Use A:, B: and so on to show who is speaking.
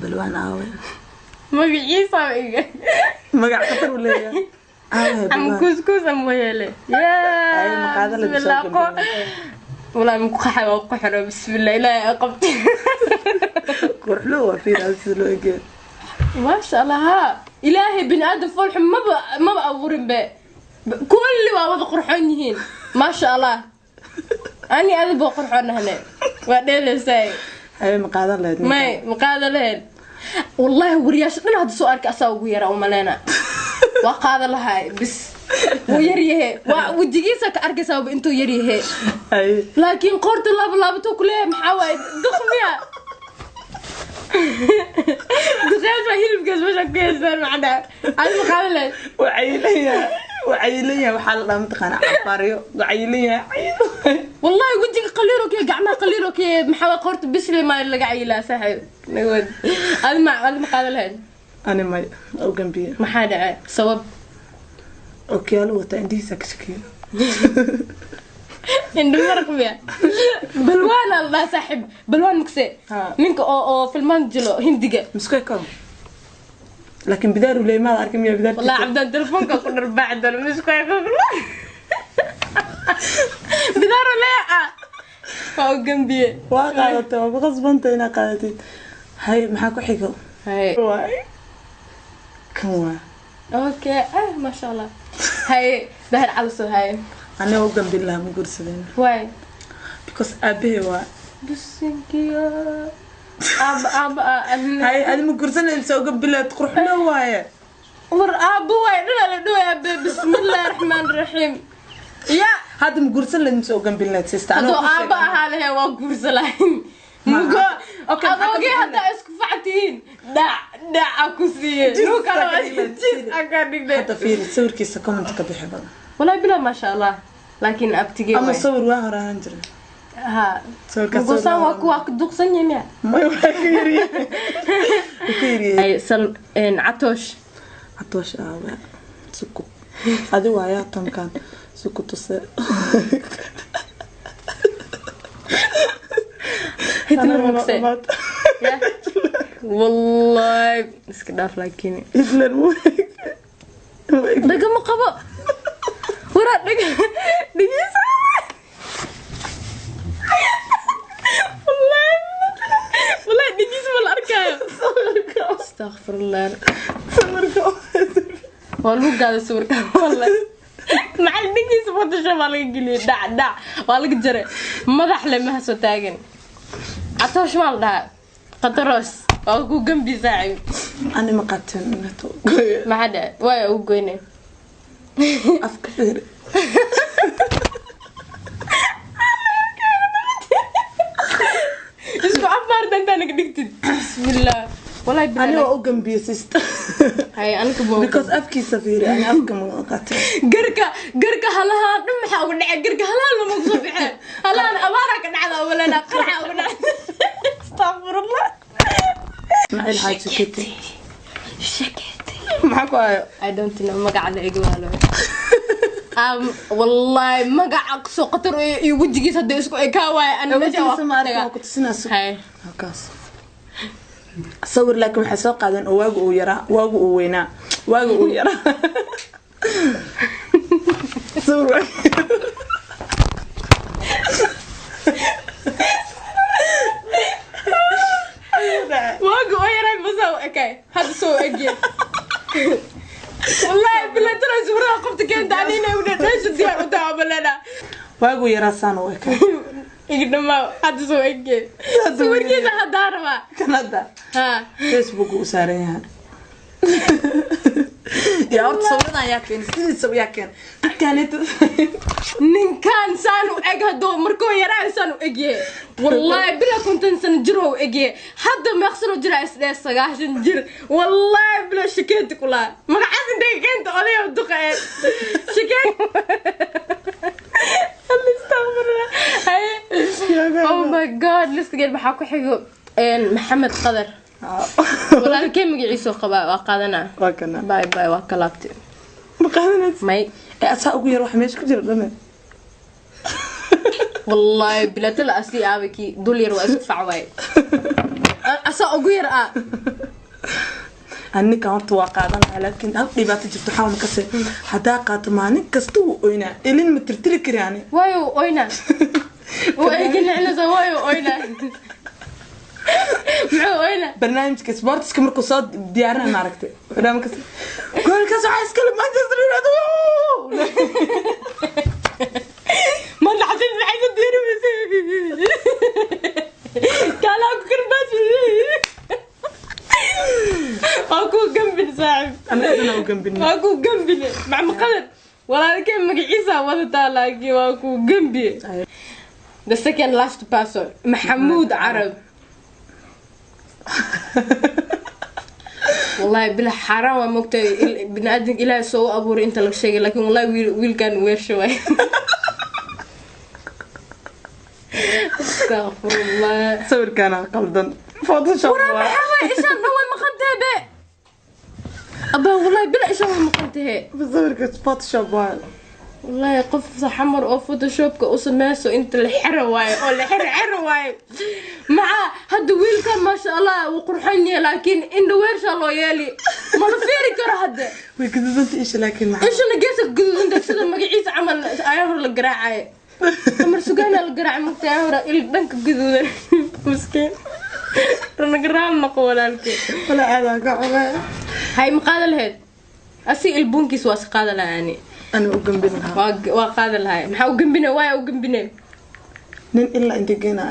A: Balwaan aawe?
B: Magaciisa iga.
A: Magac khatar uu leeyahay. Aawe?
B: Ama
A: Balwaan.
B: Kuuskuus ama yeele.
A: Ay, maqaado la
B: bismillah
A: soo.
B: Walaa ma ku qaxay, waa ku xiro. Bismillah, ilaahay qabtay.
A: Quruxlo waa, fiir sida loo egeeyo.
B: Maasha Allah, haa, ilaahay bini aadam foolxun maba abuurin be. Kulli waa wada qurxoon yihiin, maasha Allah. Ani adig baa qurxoonahne, waa dheelaysaay.
A: Haye, ma qaadan lahayd ninkan?
B: May, ma qaada lahayn wallahi. Wariyaasha dhan hadda soo arkay, asaa ugu yara umaleyna. Waa qaada lahay bis, wuu yar yahe, waa wejigiisa ka arkaysaaba intuu yar yahe.
A: Haye.
B: Laakiin qoorta laaba laabato kuleeyahay. Maxaa waaye? Duqmiya duqyaasha hilibkaas meesha ku haystaan macnaa. Adi ma qaadan lahayd?
A: Waa cayilan yahay, waa cayilan yahay. Waxaa la dhahaa, mataqaana, cabaaryo. Waa cayilan yahay.
B: Wallahi wejiga qaliiro kee, gacmaha qaliiro kee. Maxaa waaye? Qoorta bisle maa laga cayilaa, saaxiib nagwad. Adi ma qaadan lahayd?
A: Ani may, u gambiye.
B: Maxaa dhacay? Sabab?
A: Okiyaalo wataa, indhihiisa ka shakiyo.
B: Indho maraq miya? Balwaan aa la dhahaa, saaxiib. Balwaan mukse.
A: Ha.
B: Ninka oo filmaan jilo Hindiga.
A: Misku ekado, laakiin bidaaru leey. Maad arkin miya bidaartiisa?
B: Wallahi cabdaan telefoonka ku dharbaaci doona. Misku bidaaro leeca waa u gambiye.
A: Waa qaadatay, waa ku qasbanta inaad qaadatid. Hay, maxaa ku xigo?
B: Hay.
A: Waay, kan waa.
B: Okay, ah, maasha Allah. Hay, Dahir Calaso, hay.
A: Aniga u gambin lahaa, ma guursadeen.
B: Waay?
A: Because aabahe waa.
B: Bisinkiya, aaba aaba.
A: Hay, adi ma guursanaysa soo gambin lahayd? Quruxlo waaye.
B: War aabo waay dhana la dhawaya be. Bismillahi raxmaan raxiim ya.
A: Hadda ma guursan lahayd mise u gambin lahayd, sister?
B: Hadduu aaba ahaa lahayn, waa guursa lahayn mugo.
A: Okay, maxaa ka
B: adoogay
A: bixin?
B: Haddaa isku fac tihiin, dhac dhaca ku siiye.
A: Jis
B: nuu kale
A: aa ka dhignay.
B: Jis aa ka dhignay.
A: Hadda fiiri sawirkiisa, comment ka bixi badan.
B: Wallahi bilaa, maasha Allah, laakiin abtigee
A: ama
B: waay.
A: Sawir waa hore ahaan jiray.
B: Ha.
A: Sawirkaas.
B: Mugosaan waa kuwa ku duqsan yahay miya?
A: May, waa ka yaryahay. Wuu ka yaryahay.
B: Ay sal Catoosh.
A: Catoosh aawe? Suku adi waayaa tankan suku tuse.
B: Hitler mugse ya, wallahi iska dhaaf, laakiin
A: Hitler mu
B: dhagama qabo. Waraa dhaga dhagiisa. Wallahi wallahi dhagiisa ma la arkaayo. Astaqfirullah. Waa lagu gaaday sawirka wallahi. Maxaa dhagiisa Photoshop baa laga geliyay, dhac dhac waa laga jaray. Madax le maha soo taagan. Catoosh maa la dhahaa? Qataroos waa ku gambi, saaxiib.
A: Ani ma qateen inato.
B: Maxaa dhacay? Waaya ugu goynay.
A: Afka fiiri.
B: Isku afaarta intaa naga dhigtid. Bismillah, wallahi
A: Ani
B: bilaa.
A: waa u gambiyey, sister.
B: Hay, aniga ma
A: Because afkiisa fiiri, ani afka ma qateen.
B: Garka halahaan dhan maxaa uga dhacay? Garka halahaan lama kusoo bixeen. Halahaan abaaraa ka dhacda umalena, qaraxa uga dhacay. Astaqfirullah.
A: Ismaaciil Xaaji Kiti.
B: Shaketi.
A: Maxaa ku hayo?
B: I don't know, magaca la iga waalo. Wallahi magaca soo qatar iyo wejigiisa hadda isku ekaa waaye. Ana meesha waa
A: wejigiisa ma arkin,
B: tagaa.
A: Waa ku tusinaa.
B: Hay.
A: Halkaas sawir, laakiin waxay soo qaadeen oo waagu uu yaraa, waagu uu weynaa, waagu uu yaraa sawir
B: waaga oo yaray masaa u ekay, hadda soo egye. Wallahi bilatana sawirada qofta keenta anina u dhadheesha diyaar u tahay amalena.
A: Waagu yaraa saan u ekay.
B: Iga dhamaa, hadda soo egye sawirkiisa haddaa rabaa.
A: Kan hadda
B: ha
A: Facebook uu saaran yahay. Yaa horta sawiradan yaa keenay? Sidiisaba yaa keenay dadkaanita?
B: Ninkan saan u eg hadduu markuu yaraa saan u egye, wallahi bila 50 sano jir oo u egye. Hadda meeq sano jira? Isdhee 90 jir. Wallahi bila shakeeti kulaa. Magacaas intay keenta odaya duqa ee shakeeti. Astagfirullah. Haye. Oh my God, listigeed maxaa ku xigo? Maxamed Qadar walaalkee magaciisoo qabaa, waa qaadanaa.
A: Waa kana.
B: Bye bye, waa ka laabtay.
A: Ma qaadanaysa?
B: May.
A: Ee asaa ugu yar waxa meesha ku jira dhame.
B: Wallahi bilatala asli aabaki dul yar waa isku fac waaye. Asaa ugu yar ah.
A: Ninkan horta waa qaadan lahaa, laakiin hal dhibaato jirto. Waxaa makase haddaa qaato, maalin kasta wuu oynaa, ilin ma tirtiri kari ani.
B: Waayo oyna waa iga, waayo oyna, muxuu oyna?
A: Barnaamijka sportska markuu soo diyaarinay, maaragtay, wuxuu dhaha markas goolkaas waxaa iskale Manchester United.
B: Ma naxdin? Maxay ku diirimaysa? Kaalaa ku karbaas, waa ku gambin, saaxib.
A: Anagana u gambin.
B: Waa ku gambine macmaqadan walaalkee magaciisa wadataa, laakiin waa ku gambiye. The second last person, Maxamuud Carab. Wallahi bila xaaraan waa mogtahay bini aadamka Ilaahay soo u abuuray inta laga sheegay, laakiin wallahi wiilkan weersha waay. Astaqfirullah.
A: Sawirkaana qaldan, Photoshop.
B: Waraa.
A: Waa
B: maxaa waay? Ishaan dhan way maqan tahay be abaa, wallahi bila ishaan way maqan tahay.
A: Sawirka Photoshop waa.
B: Wallahi qof xamar oo Photoshopka u sameyso inta la xiro waayo oo la xiro xiro waayo. Maca hadda wiilkan, maasha Allah, wuu qurxan yahay, laakiin indha weershaa loo yeeli, mala fiiri karo hadda.
A: Way gaduudanta isha, laakiin maxaa?
B: Ishana geeska gaduudanta sida magaciisa camal ayaa hor la garaacay, Qamar Sugaana la garaacay mugta, ayaa hore il dhanka gaduudan. Miskiin, ranagaraal noqo walaalkii.
A: Wala aadaa ka xumay.
B: Hay, ma qaada lahayd? Asi ilbuunkiis waa is qaada lahaa ani.
A: Ana u gambin lahaa.
B: Waa qaada lahay. Maxaa u gambine? Waaya u gambine?
A: Nin ilaa inta geenaa.